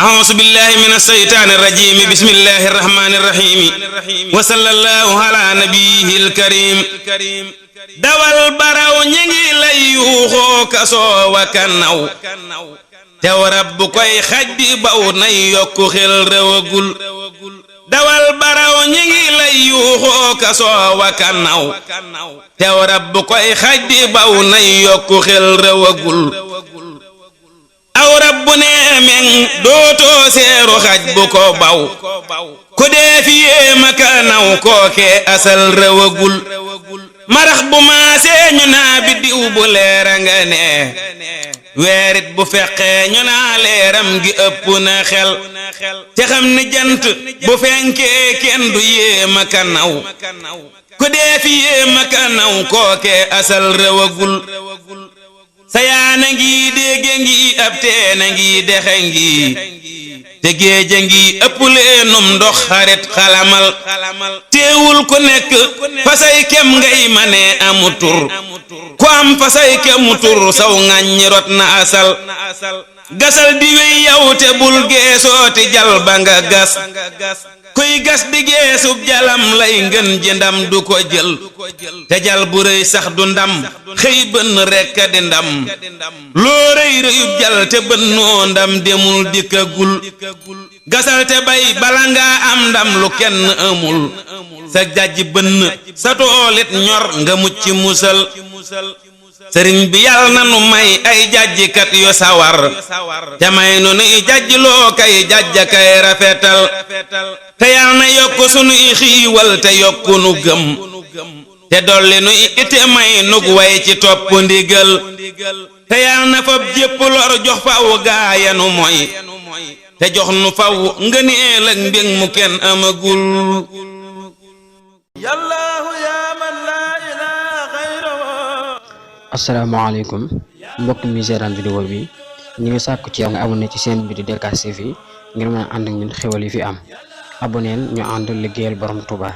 أعوذ بالله من الشيطان الرجيم بسم الله الرحمن الرحيم وصلى الله على نبيه الكريم dawal baraw ñi ngi lay yuuxoo kasoo wa kanaw tew rabbu koy xaj di baw nay yokku xel rewagul dawal baraw ñi ngi lay yuuxoo kasoo wa kanaw tew rabbu koy xaj di baw nay yokku xel rewagul aw rabbu nee meŋ dootoo seeru xaj bu ko baw ku dee fi yéema kanaw kooke asal rewagul marax bu maasee ñu naa biddiw bu leera nga nee weerit bu feqee ñu naa leeram gi ëpp na xel te xam ni jant bu fenkee kenn du yéema kanaw ku dee fi yéema kanaw kooke asal rewagul sayaana ngi dégge ngi ab teena ngi dexe ngi te géeja ngi ëpp leenum ndox xarit xalamal teewul ku nekk fasay kem ngay mane amu tur ku am fasay kemu tur saw ŋàññi rot na asal gasal di wey yow te bul geesooti jal ba nga gas kuy gas di geesub jalam lay ngën ji ndam du ko jël te jal bu rëy sax du ndam xëy bënn rekk di ndam loo rëy rëyub jal te bënnoo ndam demul dikkagul gasal te bay bala ngaa am ndam lu kenn amul sa jajj bënn sa toolit ñor nga mucc musal sëriñ bi yàlla na nu may ay jajjikat yu sawar te may nu nuy jajjloo kay jajja kay rafetal te yàlla na yokku sunuy xiiwal te yokku nu gëm te dolli nuy ite may nug way ci topp ndigal te yàlla na fab jépp lor jox faw gaayanu moy te jox nu faw ngëneel ak mbég mu kenn amagul asalaamaaleykum mbokk mi seetaan vidéo bi ñu ngi sàkku ci yow nga abonné ci seen bi di DK TV ngir mën a ànd ak ñun xéwal yi fi am abonneel ñu ànd liggéeyal borom Touba.